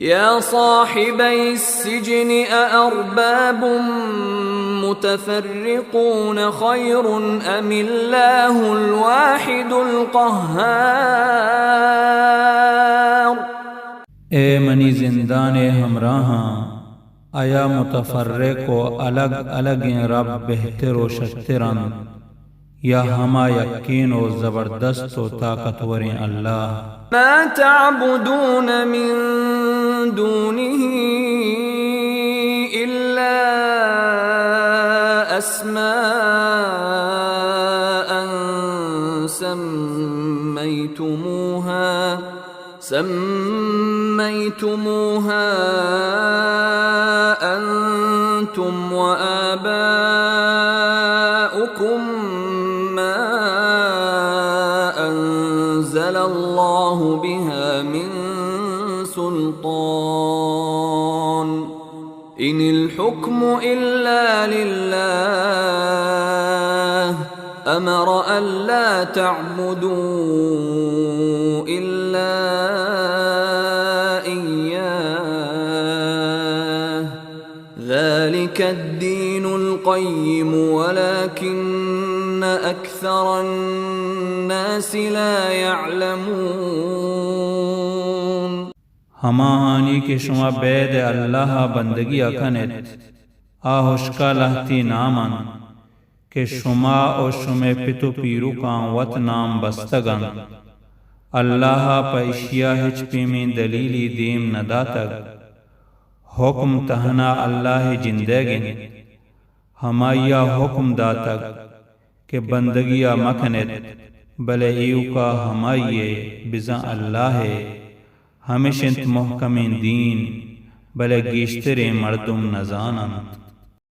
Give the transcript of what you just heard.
يا صاحبي السجن أأرباب متفرقون خير أم الله الواحد القهار؟ اے منی زندان ءِ ہمراہاں، آیا متفرق و الگ الگیں رب بہتر و شتر انت، یا ہما یکین و زبردست و طاقتوریں اللہ؟ ما تعبدون من دونه إلا أسماء سميتموها سميتموها أنتم وآباؤكم ما أنزل الله بها من سلطان، إن الحكم إلا لله، أمر ألا تعبدوا إلا إياه، ذلك الدين القيم ولكن أكثر الناس لا يعلمون۔ ہماہانی کہ شما بید ءَ اللہ ءَ بندگی ءَ کن ات، آ ہشکا لہتے نام انت کہ شما و شمئے پت و پیرکاں وت نام بستگ انت۔ اللہ ءَ پہ اشیا ہچ پیمیں دلیلے دیم نہ داتگ۔ حکم تہنا اللہ ءِ جندئیگ انت۔ ہمائی ءَ حکم داتگ کہ بندگی ءَ مہ کن ات، بلے ایوکا ہمائی ءِ، بزاں اللہ ءِ، ہمش انت محکمیں دین، بلے گیشتریں مردم نہ زان انت۔